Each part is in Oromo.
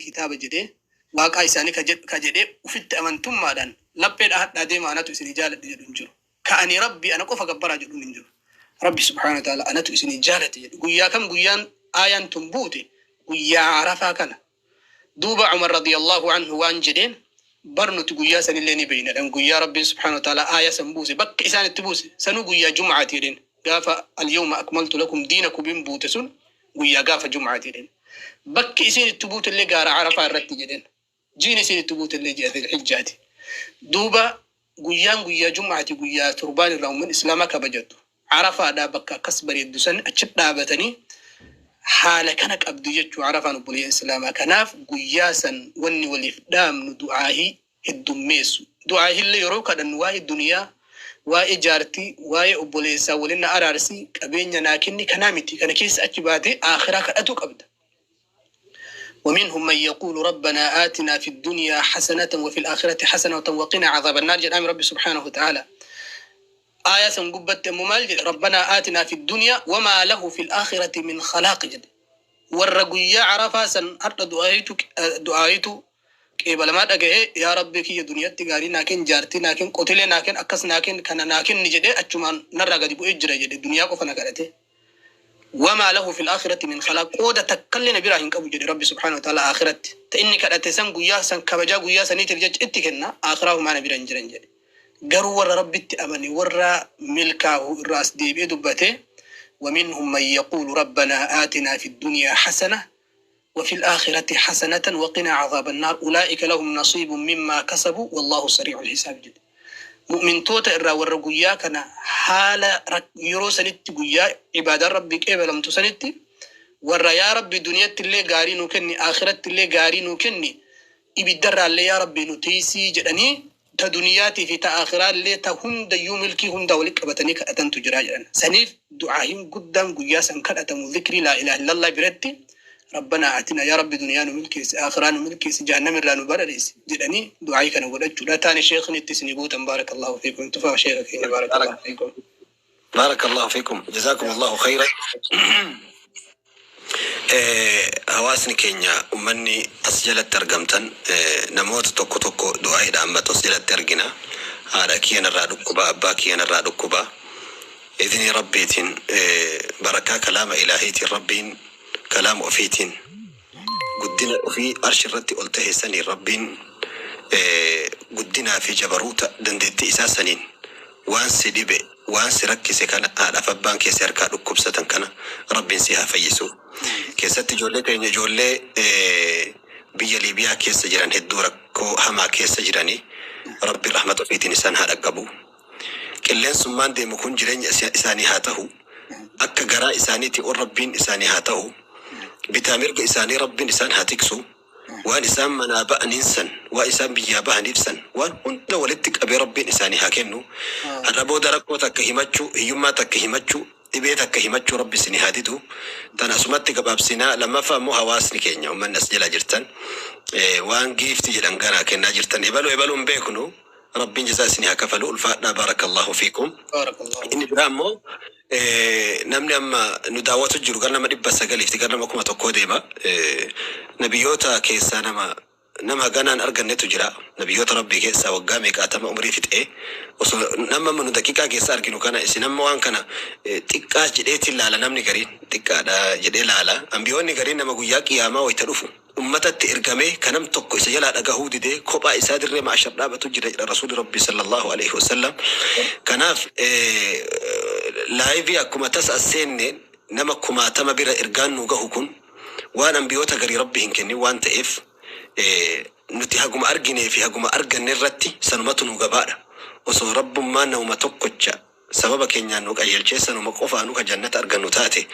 Kitaaba jedhee waaqaa isaanii ka jedhee ufitti amantummaadhaan laphee dhahadhaa deema anatu isinii jaaladhe jedhu hin jiru. Ka ani Rabbi ana qofa gabbaraa jedhuun hin jiru. Rabbi subhaanahu wa ta'ala anatu isinii jaalate jedhe. Guyyaa kam guyyaan aayaan tun buute? Guyyaa Arafaa kana. Duuba Umar radiyallahu anhu waan jedheen, bar nuti guyyaa sanillee ni beeyna dhan, guyyaa Rabbiin subhaanahu wa ta'ala aaya san buuse, bakka isaan itti buuse sanuu guyyaa jum'aati jedheen. Gaafa alyawma akmaltu lakum diinakum buute sun guyyaa gaafa jum'aati jedheen. Bakki isiin itti buutellee gaara Arafaa irratti jedheen. Jiin isiin itti buutellee ji'a Dhilhijjaati. Duuba guyyaan guyyaa jum'aati, guyyaa torbaan irraa ummanni islaamaa kabajatu. Arafaadhaa bakka akkas bareeddu san achi dhaabatanii haala kana qabdu jechuu Arafaan, obboleeyyan islaamaa. Kanaaf guyyaa san wanni waliif dhaamnu du'aahii heddummeessu. Du'aahillee yeroo kadhannu waa'ee duniyaa, waa'ee jaartii, waa'ee obboleessaa waliin na araarsi, qabeenya naa kenni kanaa miti. Kana keessa achi baatee aakhiraa kadhatu qabda. ومنهم من يقول ربنا آتنا في الدنيا حسنة وفي الآخرة حسنة وقنا عذاب النار jedhaami Rabbi سبحانه وتعالى. آية san gubbatti ammoo maal jedhe? ربنا آتنا في الدنيا وما له في الآخرة من خلاق jedhe. Warra guyyaa Arafaa san har'a du'aayitu qeebalamaa dhaga'ee, yaa Rabbi kiyya, duniyatti gaarii naa kenn, jaartii naa kenn, qotilee naa kenn, akkas naa kenn, kana naa kenni jedhee achumaan narraa gadi bu'ee jira jedhe, duniyaa qofa na kadhate. وما له في الآخرة من خلاق, qooda takkallee na biraa hin qabu jedhe Rabbi سبحانه وتعالى. Aakiratti ta inni kadhate san guyyaa san kabajaa guyyaa saniitiif jecha itti kenna, aakiraa humaa na bira hin jiran jedhe. Garuu warra Rabbitti amane, warra milkaahu irraa as deebi'ee dubbate, ومنهم من يقول ربنا آتنا في الدنيا حسنة وفي الآخرة حسنة وقنا عذاب النار أولئك لهم نصيب مما كسبوا والله سريع الحساب jedhe. Mu'mintoota irraa warra guyyaa kana haala yeroo sanitti guyyaa ibaadaan Rabbii qeebalamtu sanitti warra yaa Rabbi, duniyatti illee gaarii nuu kenni, akhiratti illee gaarii nuu kenni, ibiddarraallee yaa Rabbi nu tiisii jedhanii, ta duniyaatii fi ta akhiraallee ta hundayyuu milkii hunda walitti qabatanii kadhatantu jira jedhan. Saniif du'aahin guddaan guyyaa san kadhatamu zikrii لا إله إلا الله biratti ربنا آتنا, yaa Rabbi, duniyaa nu milkeessi, akhiraa nu milkeessi, jahannam irraa nu barareessi jedhanii du'aayii kana godhachuudha. Taani sheekni itti isinii guutan. بارك الله فيكم. Tufaa sheeka keenya, بارك الله فيكم. بارك الله فيكم، جزاكم الله خيرا. Hawaasni keenya, ummanni as jalatti argamtan, namoota tokko tokko du'aa dhaammatu as jalatti argina. Haadha kiyyanarraa dhukkuba, abbaa kiyyanarraa dhukkuba. Idni Rabbiitiin, barakaa kalaama ilaahiitiin, Rabbiin kalaama ofiitiin, guddina ofii arshi irratti ol tahe saniin, Rabbiin guddinaa fi jabaruuta dandeettii isaa saniin waan si dhibe, waan si rakkise kana, haadhaaf abbaan keessa harkaa dhukkubsatan kana Rabbiin si haa fayyisu. Keessatti ijoollee keenya, ijoollee biyya Liibiyaa keessa jiran hedduu rakkoo hamaa keessa jiranii, Rabbiin rahmata ofiitiin isaan haa dhaqqabu. Qilleensummaan deemu kun jireenya isaanii haa ta'u. Akka garaa isaaniitii ol Rabbiin isaanii haa ta'u. Bitaa mirga isaanii Rabbiin isaan haa tiksu. Waan isaan manaa ba'aniin san, waan isaan biyyaa bahaniif san, waan hunda walitti qabee Rabbiin isaanii haa kennu. Har'a booda rakkoo takka himachuu, hiyyummaa takka himachuu, dhibee takka himachuu Rabbi isinii haa didu. Tan asumatti gabaabsinaa. Lammaffaa immoo hawaasni keenya, uummanni as jala jirtan, waan giifti jedhan kanaa kennaa jirtan, ebaluu ebaluu hin beeknu. Rabbiin jazaa isinii haa kafalu. Ulfaadhaa. بارك الله فيكم. بارك الله. Inni biraa immoo namni amma nu daawwatu jiru gara nama 900fi gara nama 1000 deema. Nabiyyoota keessaa nama haganaan argannetu jira. Nabiyyoota Rabbii keessaa waggaa meeqaatama umrii fixee osoo nama amma nu daqiiqaa keessa arginu kana, isin amma waan kana xiqqaa jedheetiin laala, namni gariin xiqqaadha jedhee laala. Ambiyoonni gariin nama guyyaa qiyaamaa wayita dhufu ummatatti ergamee kanam tokko isa jalaa dhagahuu didee kophaa isaa dirree ma'ashar dhaabatu jira jedha Rasuuli Rabbii صلى الله عليه وسلم. Kanaaf live akkuma tasa as seenne nama kumaatama bira ergaan nu gahu kun waan ambiyoota garii Rabbi hin kennin waan ta'eef, nuti haguma arginee fi haguma arganne irratti sanumatu nu gabaadha. Osoo Rabbummaan namuma tokkocha sababa keenyaan nu qajeelchee sanuma qofaa nu ka jannata argannu taate,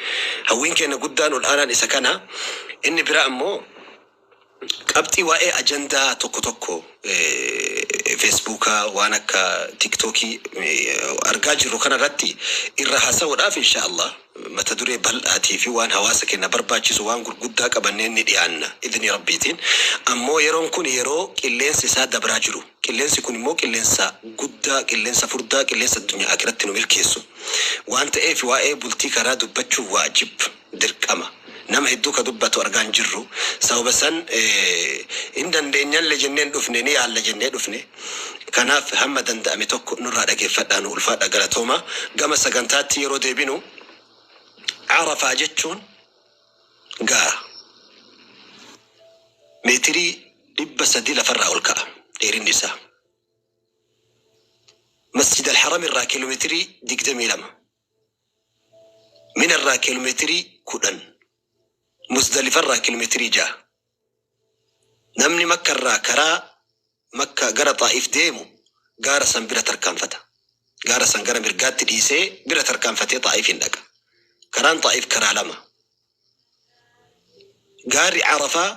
hawwiin keenya guddaan ol aanaan isa kana. Inni biraa ammoo qabxii waa'ee ajandaa tokko tokko Facebookaa, waan akka TikTokii argaa jirru kana irratti irra haasa'uudhaaf, insha Allah, mata duree bal'aatii fi waan hawaasa keenya barbaachisu, waan gurguddaa qabannee ni dhiyaanna idni Rabbiitiin. Ammoo yeroon kun yeroo qilleensi isaa dabraa jiru. Qilleensi kun immoo qilleensa guddaa, qilleensa furdaa, qilleensa addunyaa akiratti nu milkeessu waan ta'eef, waa'ee bultii karaa dubbachuu waajib, dirqama. Nama hedduu ka dubbatu argaa hin jirru. Sababa san hin dandeenyalle jenneen dhufne, ni yaalla jennee dhufne. Kanaaf hamma danda'ame tokko nurraa dhageeffadhaa, nu ulfaadha, galatooma. Gama sagantaatti yeroo deebinu, Arafaa jechuun gaara. Meetirii 300 lafarraa ol ka'a dheerinni isaa. Masjid al-Haram irraa kiiloomeetirii 22. Mina irraa kiiloomeetirii 10. Muzdalifa irraa kiiloomeetirii 6. Namni Makka irraa karaa Makka gara Xaa'if deemu gaara san bira tarkaanfata. Gaara san gara mirgaatti dhiisee bira tarkaanfatee Xaa'ifiin dhaqa. Karaan Xaa'if karaa lama. Gaarri Arafaa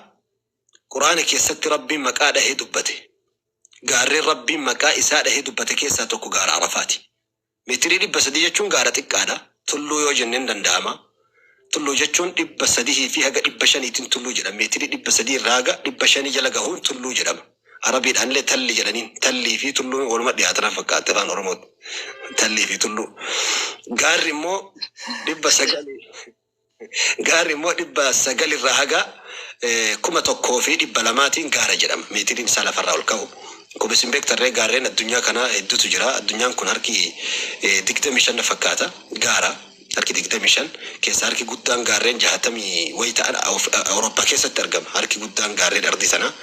Qur'aana keessatti Rabbiin maqaa dhahee dubbate. Gaarreen Rabbiin maqaa isaa dhahee dubbate keessaa tokko gaara Arafaati. Meetirii 300 jechuun gaara xiqqaadha. Tulluu yoo jenneen danda'ama. Tulluu jechuun 300 fi haga 500tiin tulluu jedhama. Meetirii 300 irraa haga 500 jala gahuun tulluu jedhama. Arabiidhaan illee talli jedhaniin. Tallii fi tulluun waluma dhiyaatan fakkaatti afaan Oromootti. Tallii fi tulluu. Gaarri immoo 900. Gaarri immoo 900 irraa haga 1200tiin gaara jedhama. Meetiriin isaa lafarraa ol ka'u. Akkuma isin beektan gaarreen addunyaa kanaa hedduutu jira. Addunyaan kun harki 25 na fakkaata. Gaara harki 25 keessa harki guddaan gaarreen 60 wayi ta'an Awurooppaa keessatti argama. Harki guddaan gaarreen ardii sanaa.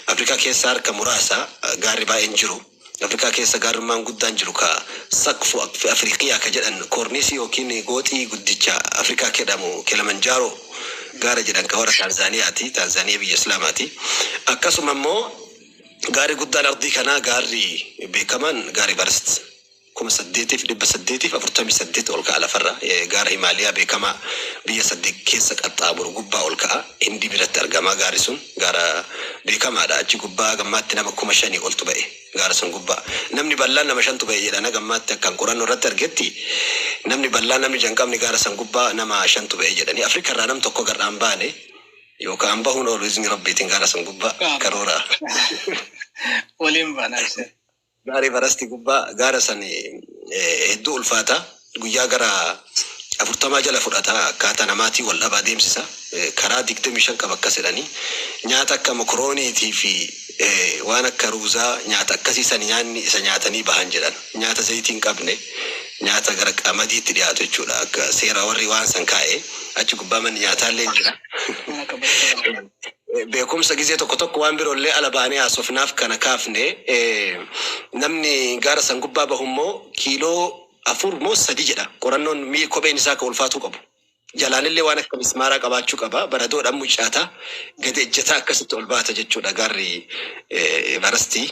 Afrikaa keessa harka muraasa, gaarri baay'een jiru. Afrikaa keessa gaarummaan guddaan jiru ka saqfu Afriqiyaa ka jedhan, koorniisii yookiin gooxii guddicha Afrikaa jedhamu, Kilimanjaaroo gaara jedhan, ka warra Taanzaaniyaati. Taanzaaniyaa biyya Islaamaati. Akkasuma immoo gaarri guddaan ardii kanaa, gaarri beekamaan, gaarri Everest 8,848 ol ka'a lafarra. Gaara Himaaliyaa beekamaa biyya saddeet keessa qaxxaamuru gubbaa ol ka'a. Hindii biratti argama gaarri sun, gaara beekamaadha. Achi gubbaa gammaatti nama 5,000 oltu ba'e gaara sun gubbaa. Namni bal'aan nama shantu ba'e jedha. Gammaatti akkan qorannoo irratti argetti, namni bal'aan, namni jan qabne, gaara san gubbaa nama shantu ba'e jedhani. Afrika irraa nam tokko gar'aan baane yookaan bahuun oolu izni Rabbiitiin gaara sun gubbaa karoora. Waliin baana ibsa. Gaara Everest gubbaa, gaara san hedduu ulfaata. Guyyaa gara 40 jala fudhata. Akkaataa namaatii wal dhabaa deemsisa. Karaa 25 qaba akkas jedhanii. Nyaata akka mokorooniitii fi waan akka ruuzaa, nyaata akkasii san nyaanni isa nyaatanii bahan jedhan. Nyaata zayitii hin qabne, nyaata gara qamadiitti dhiyaatu jechuudha. Akka seera warri waan san kaa'e achi gubbaa manni nyaataallee hin jira. Mana qabachuu. Beekumsa gizee tokko tokko waan biroollee ala baanee haasofnaaf kana kaafne. Namni gaara san gubbaa bahu immoo kiiloo 4 moo 3 jedha qorannoon, mi'i kopheen isaa akka ulfaatuu qabu. Jalaanillee waan akka mismaaraa qabaachuu qaba. Baradoodhaan mucaataa gadi ejjataa akkasitti ol baata jechuudha gaarri Everestii.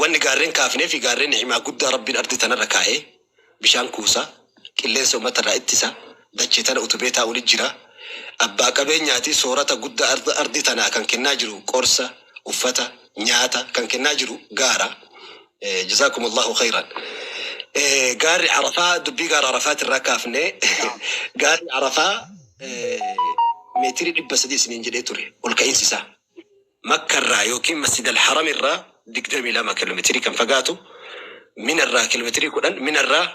Wanni gaarreen kaafnee fi gaarreen himaa guddaa Rabbiin ardii tanarra kaa'ee bishaan kuusa, qilleensa uummatarraa ittisa, dachee tana utubee taa'uu ni jira. Abbaa qabeenyaati soorata guddaa ardii tanaa kan kennaa jiru, qorsa, uffata, nyaata kan kennaa jiru gaara. جزاكم الله خيرا. Gaarri Arafaa, dubbii gaara Arafaat irraa kaafne, gaarri Arafaa meetirii 300 isiniin jedhee ture ol ka'iinsi isaa. Makka irraa yookiin Masjid al-Haram irraa 22 kiiloomeetirii kan fagaatu, Mina irraa kiiloomeetirii 10, Mina irraa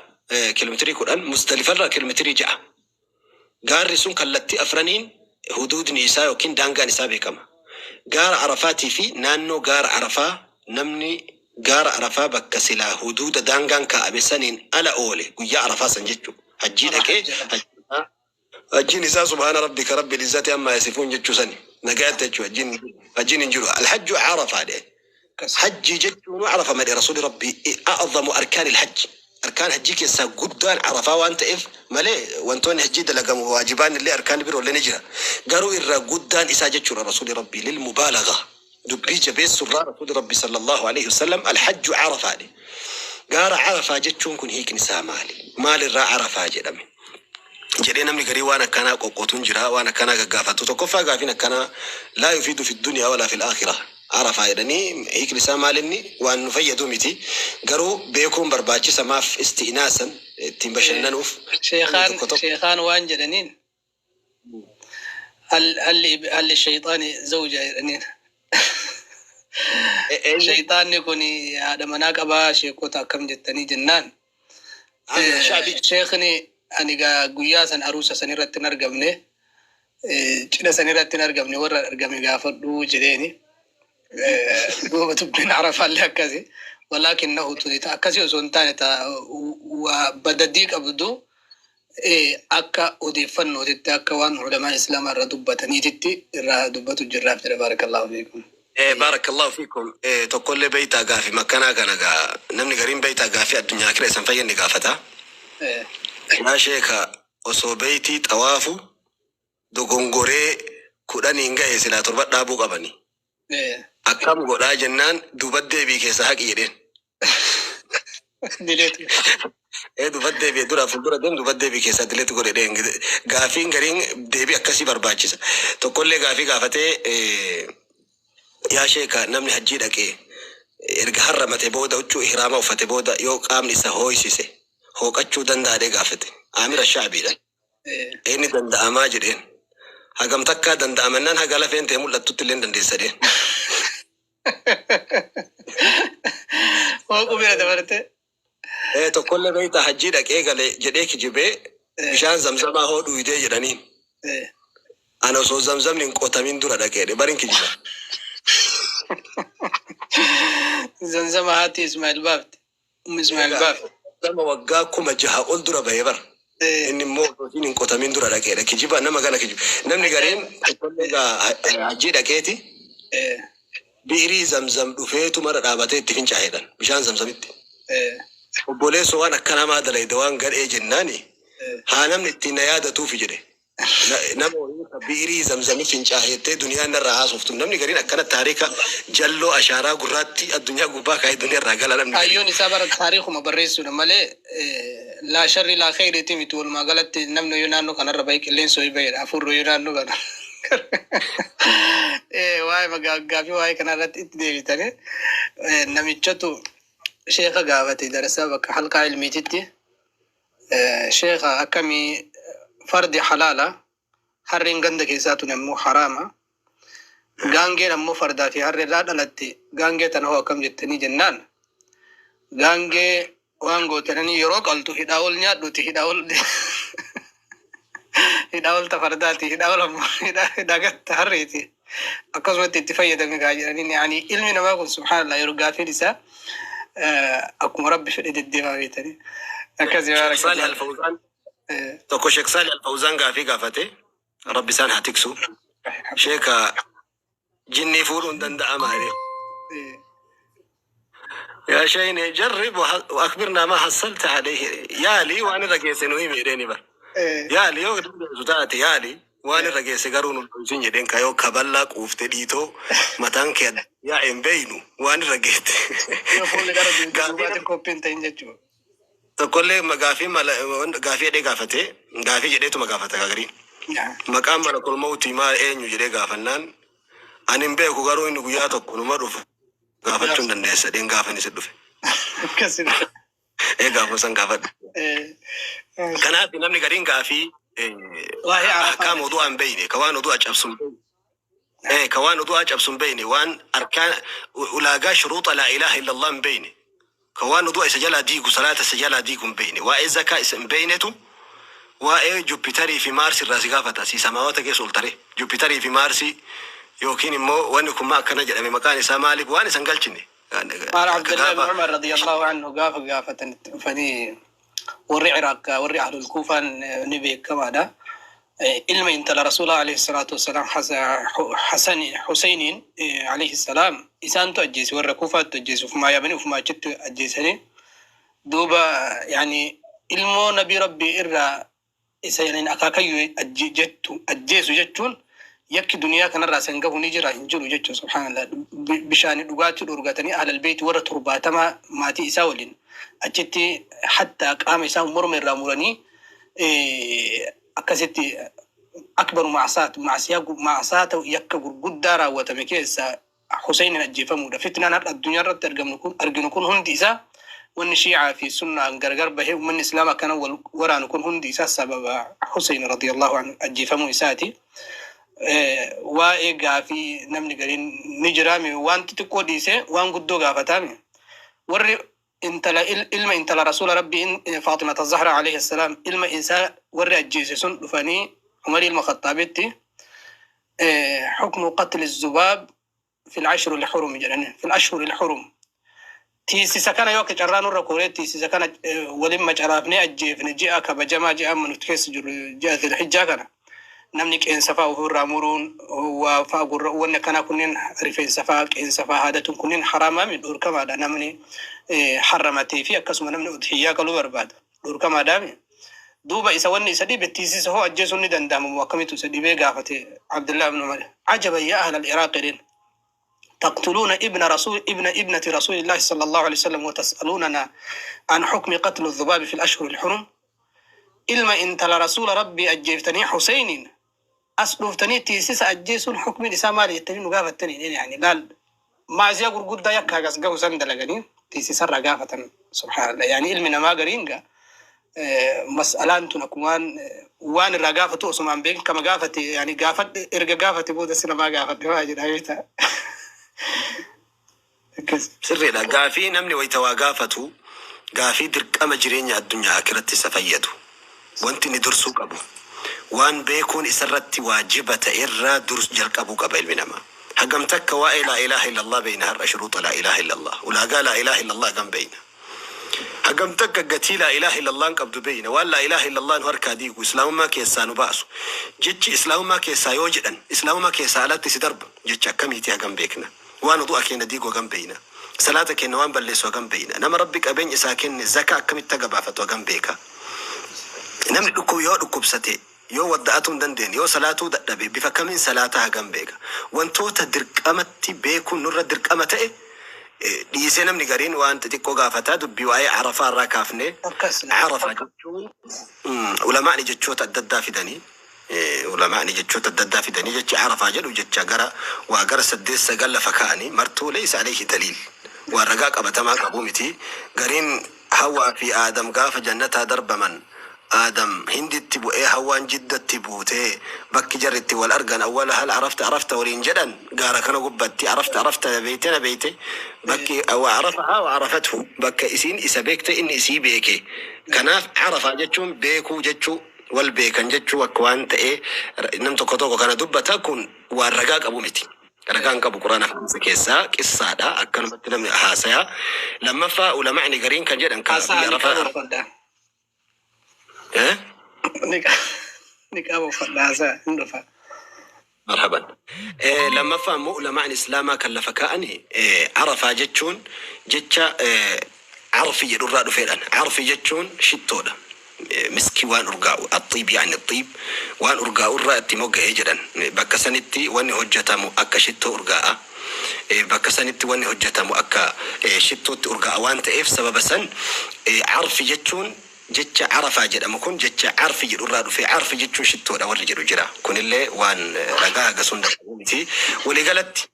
kiiloomeetirii 10, Musdalifa irraa kiiloomeetirii 6. Gaarri sun kallattii afraniin huduudni isaa yookiin daangaan isaa beekama. Gaara Arafaatii fi naannoo gaara Arafaa, namni gaara Arafaa bakka silaa huduuda daangaan kaa'ame saniin ala oole guyyaa Arafaa san jechuudha. Hajjii dhaqee hajjiin isaa سبحان ربك رب العزة عما يصفون jechuu sani nagaatti jechuudha. Hajjiin hin jiru. الحج عرفة dhe. Hajjii jechuun Arafa madhe Rasuuli Rabbii. أعظم أركان الحج. Arkaan hajjii keessaa guddaan Arafaa waan ta'eef malee, wantoonni hajjii dalagamu waajibaan illee arkaan biroo illee ni jira. Garuu irraa guddaan isaa jechuudha Rasuuli Rabbii للمبالغة. Dubbii jabeessurraa Rasuuli Rabbii صلى الله عليه وسلم الحج عرفة dhe. Gaara Arafaa jechuun kun hiikni isaa maali? Maalirraa Arafaa jedhame? Jedhee namni garii waan akkanaa qoqqootuun jira, waan akkanaa gaggaafatu. Tokkoffaa, gaafiin akkanaa لا يفيد في الدنيا ولا في الآخرة. Arafaa jedhanii hiikni isaa maalinni waan nu fayyadu miti, garuu beekuun barbaachisa. Maaf isti'naasan ittiin bashannanuuf Sheekaan tokko tokko. Sheekaan waan jedhaniin هل للشيطان زوجة jedhaniin. Eenyu? Shayxaanni kun haadha manaa qabaa, sheekota, akkam jettanii jennaan. Amir Shaabi. Sheekni ani gaa guyyaa san aruusa san irratti hin argamne. Cidha san irratti hin argamne, warra argame gaafadhu jedheeni. Duuba dubbiin Arafaallee akkasi. Walaakinnahu tuni ta akkasii osoo hin taane, ta waa badadii qabdu, akka odeeffannootitti, akka waan ulamaa islaamaa irra dubbataniititti irraa dubbatu jirraaf jedha. Baarakallahu fiikum. Baarakallahu fiikum. Tokkollee beeytaa, gaafi makkanaa kana gaa namni gariin beeytaa gaafii addunyaa kira isan fayyadni gaafata. Yaa sheeka, osoo beeytii xawaafu dogongoree 10n gahe, silaa 7 dhaabuu qabani. Akkam godhaa jennaan, duuba deebii keessa haqi jedheen. Dileetu. Duuba deebii dura fuuldura deem, duuba deebii keessa dileetu godhe dheen. Gaafiin gariin deebii akkasii barbaachisa. Tokkollee gaafii gaafatee, yaa sheeka, namni hajjii dhaqee erga harramate booda huccuu ihraama uffate booda yoo qaamni isa hooysise hooqachuu danda'adhee gaafate. Aamira Shaabiidha. Inni danda'amaa jedheen. Hagam takkaa danda'amannaan, haga lafeen ta'e mul'attutti illee dandeessa dheen. Hooquu bira dabarte. Tokkollee beektaa, hajjii dhaqee gale jedhee kijibee bishaan zamzamaa hoo dhuydee jedhaniin. Ana osoo zamzamni hin qotamin dura dhaqee barin kijiba. Zamzama haati Ismail baafte. Ummi Ismail baafte. Zamzama waggaa 6000 ol dura bahee bara. Inni immoo osoo isiin hin qotamin dura dhaqeedha. Kijiba nama kana kijiba. Namni gariin tokkollee gaa hajjii dhaqeeti bi'irii zamzam dhufeetu mara dhaabatee itti fincaa'eedhan bishaan zamzamitti. Obboleessoo, waan akka namaa dalayde waan gadhee jennaani, haa namni ittiin na yaadatuufi jedhe. Nama wayii ka bi'irii zamzami fincaa'eettee duniyaan narraa haasoftu. Namni gariin akkana taarika jalloo ashaaraa gurraatti addunyaa gubbaa kaa'ee duniyaa irraa gala namni gariin. Kaayyoon isaa bara taariikuma barreessuudha malee laa sharri laa kheyriiti miti. Walumaa galatti namni yoo naannoo kanarra bahe, qilleensa wayii bahedha, hafuurri wayii naannoo kana. Waa'ee gaafii waa'ee kanarratti itti deebitanii, namichatu sheeka gaafate darasaa bakka halqaa ilmiititti. Sheeka, akkamii fardi halaala, harreen ganda keessaa tun ammoo haraama, gaangeen ammoo fardaa fi harree irraa dhalatte, gaangee tana hoo akkam jettanii jennaan, gaangee waan gootanii yeroo qaltu hidhaa ol nyaadhuti, hidhaa ol ta fardaati, hidhaa ol ammoo hidhaa gatta harreeti, akkasumatti itti fayyadame gaa jedhanii. Yani ilmi namaa kun, subhaanallah, yeroo gaafiin isaa akkuma Rabbi fedhe deddeemaa beetanii akkasii. Sheekh Saalih Baarakallah. Al-Fawzaan tokko, Sheekh Saalih Al-Fawzaan gaafii gaafate, Rabbi isaan haa tiksu. Sheeka, jinnii fuudhuun danda'amaa jedhe. يا شيني جرب واخبرنا ما حصلت عليه، yaali waan irra geesse nu himi jedheeni bar. Yaali, yoo dandeessu taate yaali, waan irra geesse garuu nu hin jedheen, ka yoo kaballaa quufte dhiitoo mataan kee yaa hin beeynu waan irra geette. Yoo fuulli gara Gaafii duubaatiin qophiin ta'in jechuudha. Tokkollee gaafii mala gaafii jedhee gaafate, gaafii jedheetuma gaafata gariin. Maqaan malakul mawtii maal eenyu jedhee gaafannaan, ani hin beeku, garuu inni guyyaa tokko numa dhufu gaafachuu hin dandeessa dheen gaafa inni si dhufe. Akkasuma. Ee, gaafa san gaafadhu. Kanaaf namni gariin gaafii Waa'ee Arafaa. Ahkaam wudu'aa hin beeyne, ka waan wudu'aa cabsu hin beeyne, ka waan wudu'aa cabsu hin beeyne, waan arkaan ulaagaa shuruuxa laa ilaaha illallah hin beeyne, ka waan wudu'a isa jalaa diigu, salaata isa jalaa diigu hin beeyne, waa'ee zakaa isa hin beeynetu waa'ee Jupitarii fi Maarsii irraa si gaafata. Si samaawota keessa ol tare Jupitarii fi Maarsii yookiin immoo wanni kun maa akkana jedhame, maqaan isaa maaliif, waan isan galchine. Maal Ka Abdullah ibn gaafa Umar radiyallahu anhu gaafa gaafatan itti dhufanii warri Iraaq, warri Ahlul Kuufaan ni beekamaadha. Ilma intala Rasuula alayhi salaatu wassalaam Hasan Huseiniin alayhi salaam isaantu ajjeese, warra Kuufaatti ajjeese, ufumaa yaabanii ufumaa achitti ajjeesanii. Duuba yani ilmoo nabii Rabbii irraa isa yani akaakayyuu jettu ajjeesu jechuun yakki duniyaa kanarraa san gahu ni jira hin jiru jechuun, subhaanallah, bishaani dhugaatii dhorgatanii ahlal beeyti warra 70 maatii isaa waliin achitti hattaa qaama isaa morma irraa muranii, akkasitti akbaru macsaat macsiyaa macsaa ta'u yakka gurguddaa raawwatame keessa Huseinin ajjeefamuudha. Fitnaan har'a addunyaa irratti argamnu kun, arginu kun hundi isaa, wanni Shiicaa fi Sunnaan gargar bahee uummanni Islaamaa akkana wal waraanu kun hundi isaa sababa Husein radiyallahu anhu ajjeefamuu isaati. Waa'ee gaafii namni gariin ni jiraami, waan xixiqqoo dhiisee waan guddoo gaafataami. Warri intala ilma intala Rasuula Rabbii Faaximata Zahra alayhi salaam ilma isaa warri ajjeese sun dhufanii Umar ilma Khaxaabitti حكم قتل الذباب في العشر الحرم jedhani, في الأشهر الحرم. Tiisisa kana yoo akka carraa nurra kooree tiisisa kana waliin macaraafnee ajjeefne, ji'a kabajamaa, ji'a amma nuti keessa jirru, ji'a Zilhijjaa kana, namni qeensa fa'aa ofirraa muruun, waa fa'aa gurra, wanni akkanaa kunneen, rifeensa fa'aa, qeensa fa'aa haadatuun kunneen haraamaami, dhorkamaadha. Namni harramatee fi akkasuma namni udhiyyaa qaluu barbaada dhorkamaadhaami. Duuba isa wanni isa dhibe, tiisisa hoo ajjeesuun ni danda'ama moo akkamitu isa dhibee gaafate Abdullah ibn Umar. عجبا يا أهل العراق jedheen. تقتلون ابن رسول ابن ابنة رسول الله صلى الله عليه وسلم وتسألوننا عن حكم قتل الذباب في الأشهر الحرم. Ilma intala rasuula Rabbii ajjeeftanii, Huseiniin, as dhuftanii tiisisa ajjeesuun hukmiin isaa maali jettanii nu gaafattanii? Yani laal, maasiyaa gurguddaa yakka hagas gahu san dalaganii tiisisarraa gaafatan. Subhaanallah, yani ilmi namaa gariin gaa mas'alaan tun akkumaan waan irraa gaafatu osumaan beekin kama gaafate, yani gaafadhe, erga gaafate booda si namaa gaafadhe waa jedha beektaa. Akkas. Sirriidha. Gaafii namni wayita waa gaafatu, gaafii dirqama jireenya addunyaa akiratti isa fayyadu. Wanti inni dursuu qabu, waan beekuun isarratti waajiba ta'e irraa durs jalqabuu qaba ilmi namaa. Hagam takka waa'ee laa ilaaha illallah beeyna har'a? Shuruuxa laa ilaaha illallah. Ulaagaa laa ilaaha illallah hagam beeyna? Hagam takka gatii laa ilaaha illallah qabdu beeyna? Waan laa ilaaha illallah nu harkaa diigu, islaamummaa keessaa nu baasu. Jechi islaamummaa keessaa yoo jedhan islaamummaa keessaa alatti si darba. Jecha akkamiiti hagam beekna? Waan wudu'a keenya diigu hagam beeyna? Salaata keenya waan balleessu hagam beeyna? Nama Rabbi qabeenya isaa kenne zaka akkamitti gabaafatu hagam beeka? Namni dhukkub yoo dhukkubsate, yoo wadda'atuu hin dandeenye, yoo salaatuu dadhabe, bifa kamiin salaataa hagam beeka? Wantoota dirqamatti beekuun nurra dirqama ta'e dhiisee namni gariin waan xixiqqoo gaafataa. Dubbii waa'ee Arafaa irraa kaafne. Akkas. Arafaa jechuun ulamaani jechoota adda addaa fidanii, ulamaani jechoota adda addaa fidanii, jecha Arafaa jedhu jecha gara waa gara saddeet sagal lafa kaa'anii, martuu ليس عليه دليل, waan ragaa qabatamaa qabu miti. Gariin Hawaa fi Aadam gaafa jannataa darbaman, Aadam Hinditti bu'ee, Hawaan Jiddatti buutee, bakki jarri itti wal argan, awwala هل عرفت عرفت waliin jedhan, gaara kana gubbatti عرفت عرفت beeyte na beeyte, bakki وعرفها وعرفته, bakka isiin isa beekte, inni isii beeke. Kanaaf Arafaa jechuun beekuu jechuu, wal beekan jechuu akka waan ta'e nam tokko tokko kana dubbata. Kun waan ragaa qabu miti. Ragaan qabu Quraana hadiisa keessaa qissaadha, akkanumatti namni haasayaa. Lammaffaa, ulama'ni gariin kan jedhan ka Haasaa biyya niqaaba Arafaa uffadhaa. Eh? Niqaaba uffadhaa, haasaa hin dhufa. Marhaban. Lammaffaa immoo ulamaan islaamaa kan lafa kaa'ani, Arafaa jechuun jecha arfi jedhurraa dhufeedhaan. Arfi jechuun shittoodha. Miskii, waan urgaa'u, الطيب يعني الطيب, waan urgaa'u irraa itti mogga'ee jedhan. Bakka sanitti wanni hojjetamu akka shittoo urgaa'a. Bakka sanitti wanni hojjetamu akka shittootti urgaa'a waan ta'eef, sababa san arfi jechuun, jecha Arafaa jedhamu kun jecha arfi jedhu irraa dhufe, arfi jechuun shittoodha warri jedhu jira. Kunillee waan ragaa haga sun qabu miti. Waliigalatti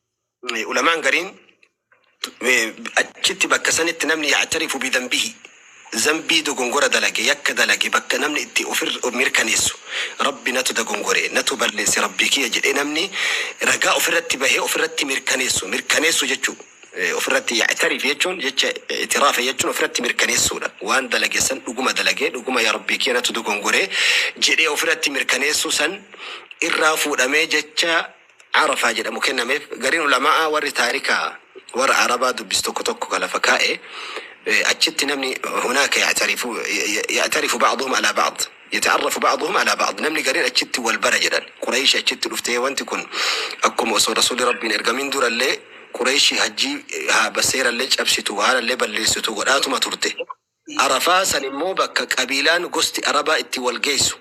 ulamaan gariin achitti bakka sanitti namni يعترف بذنبه, zambii, dogongora dalage, yakka dalage, bakka namni itti ofir mirkaneessu, Rabbi natu dogongore, natu balleesse, Rabbii kiyya jedhee namni ragaa ofirratti bahee ofirratti mirkaneessu, mirkaneessu jechuu, ofirratti يعترف jechuun, jecha اعتراف jechuun ofirratti mirkaneessuudha. Waan dalage san dhuguma dalage, dhuguma yaa Rabbii kiyya natu dogongore jedhee ofirratti mirkaneessu san irraa fuudhamee jecha Arafaa jedhamu kennameef. Gariin ulamaa warri taarikaa warra Arabaa dubbisu tokko tokko ka lafa kaa'e, achitti namni هناك يعترف, يعترف بعضهم على بعض, يتعرف بعضهم على بعض, namni gariin achitti wal bara jedhan. Quraysh achitti dhuftee, wanti kun akkuma osoo rasuulli Rabbiin ergamin durallee Qurayshi hajjii haa seerallee cabsitu, haalallee balleessitu godhaatuma turte. Arafaa san immoo bakka qabiilaan gosti Arabaa itti wal geessu,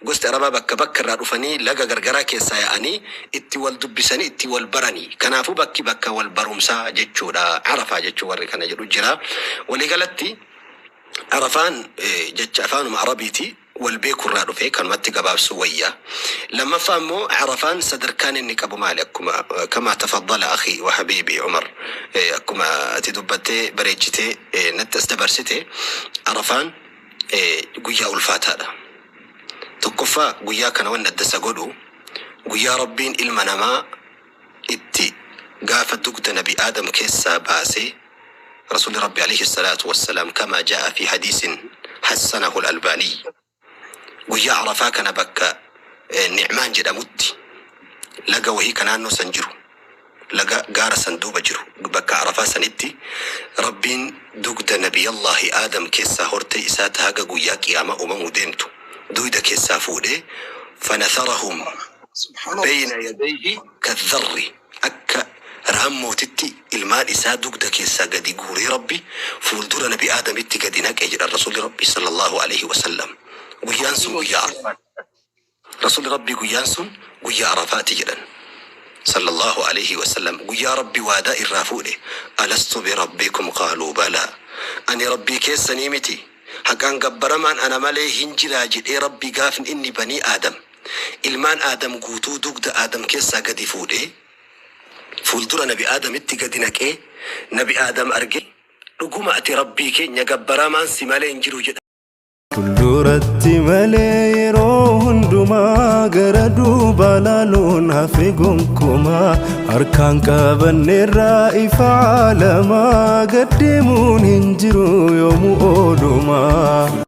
gosti Arabaa bakka bakka irraa dhufanii laga gargaraa keessaa yaa'anii itti wal dubbisanii itti wal baranii. Kanaafuu bakki bakka wal barumsaa jechuudha Arafaa jechuu warri kana jedhu jira. Waliigalatti Arafaan jecha afaanuma Arabiiti, wal beekurraa dhufe, kanumatti gabaabsuu wayya. Lammaffaa immoo Arafaan sadarkaan inni qabu maali? Akkuma كما تفضل أخي وحبيبي Umar, akkuma ati dubbattee bareechitee natti as dabarsite, Arafaan guyyaa ulfaataadha. Tokkoffaa, guyyaa kana wanni adda isa godhu, guyyaa Rabbiin ilma namaa itti gaafa dugda nabi Aadam keessaa baasee, rasuulli Rabbi عليه الصلاة والسلام كما جاء في حديث حسنه الألباني, guyyaa Arafaa kana bakka Nicmaan jedhamutti Laga wahii ka naannoo san jiru, laga gaara san duuba jiru, bakka Arafaa sanitti Rabbiin dugda Nabiyallaahi Aadam keessaa hortee isaa ta haga guyyaa qiyaamaa uumamuu deemtu duyda keessaa fuudhee fanatharahum Subhaanallah. beyna yadayhi kadharri akka raammootitti ilmaan isaa dugda keessaa gadi guuree Rabbi fuuldura Nabi Aadamitti gadi naqe jedhan Rasuulli Rabbi sallallahu aleyhi wasallam. Guyyaan sun guyyaa Arafaati. Rasuulli Rabbii guyyaan sun guyyaa Arafaati jedhan. Sallallahu aleyhi wasallam. Guyyaa Rabbi waadaa irraa fuudhe. Alastu birabbikum qaaluu balaa. Ani Rabbii keessanii miti. Haqaan gabbaramaan ana malee hin jiraa jedhee Rabbi gaafni inni banii Aadam ilmaan Aadam guutuu dugda Aadam keessaa gadi fuudhee fuuldura Nabi Aadamitti gadi naqee Nabi Aadam argee dhuguma ati Rabbii keenya gabbaramaan si malee hin jiru jedha. Fuulduratti malee yeroo hundumaa gara duubaa laaluun hafe gonkumaa harkaan qabanneerraa ifa caalamaa gad deemuun hin jiru yoomuu oolumaa.